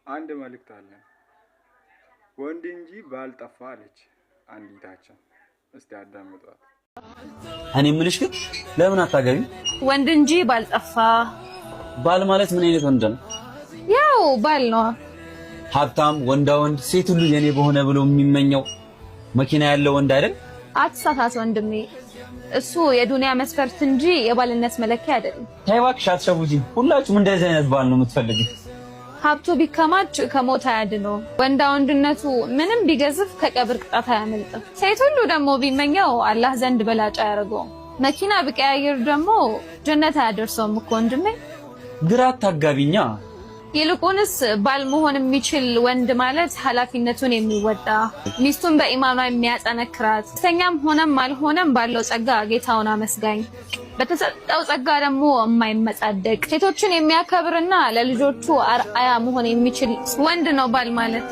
አንድ መልእክት አለን። ወንድ እንጂ ባል ጠፋ አለች አንዲታችን። እስቲ አዳምጧት። እኔ የምልሽ ግን ለምን አታገቢም? ወንድ እንጂ ባልጠፋ። ባል ማለት ምን አይነት ወንድ ነው? ያው ባል ነው። ሀብታም፣ ወንዳ ወንድ፣ ሴት ሁሉ የኔ በሆነ ብሎ የሚመኘው መኪና ያለው ወንድ አይደል? አትሳሳት ወንድሜ፣ እሱ የዱንያ መስፈርት እንጂ የባልነት መለኪያ አይደለም። ተይ እባክሽ አትሸውጂኝ። ሁላችሁም እንደዚህ አይነት ባል ነው የምትፈልጊው። ሀብቱ ቢከማች ከሞት አያድነውም። ወንዳ ወንድነቱ ምንም ቢገዝፍ ከቀብር ቅጣት አያመልጥም። ሴት ሁሉ ደግሞ ቢመኘው አላህ ዘንድ በላጭ አያደርገውም። መኪና ቢቀያይር ደግሞ ጀነት አያደርሰውም እኮ ወንድሜ። ግራ አታጋቢኛ። ይልቁንስ ባል መሆን የሚችል ወንድ ማለት ኃላፊነቱን የሚወጣ፣ ሚስቱን በኢማኗ የሚያጠነክራት፣ ደስተኛም ሆነም አልሆነም ባለው ጸጋ ጌታውን አመስጋኝ፣ በተሰጠው ጸጋ ደግሞ የማይመጻደቅ፣ ሴቶችን የሚያከብርና ለልጆቹ አርአያ መሆን የሚችል ወንድ ነው ባል ማለት።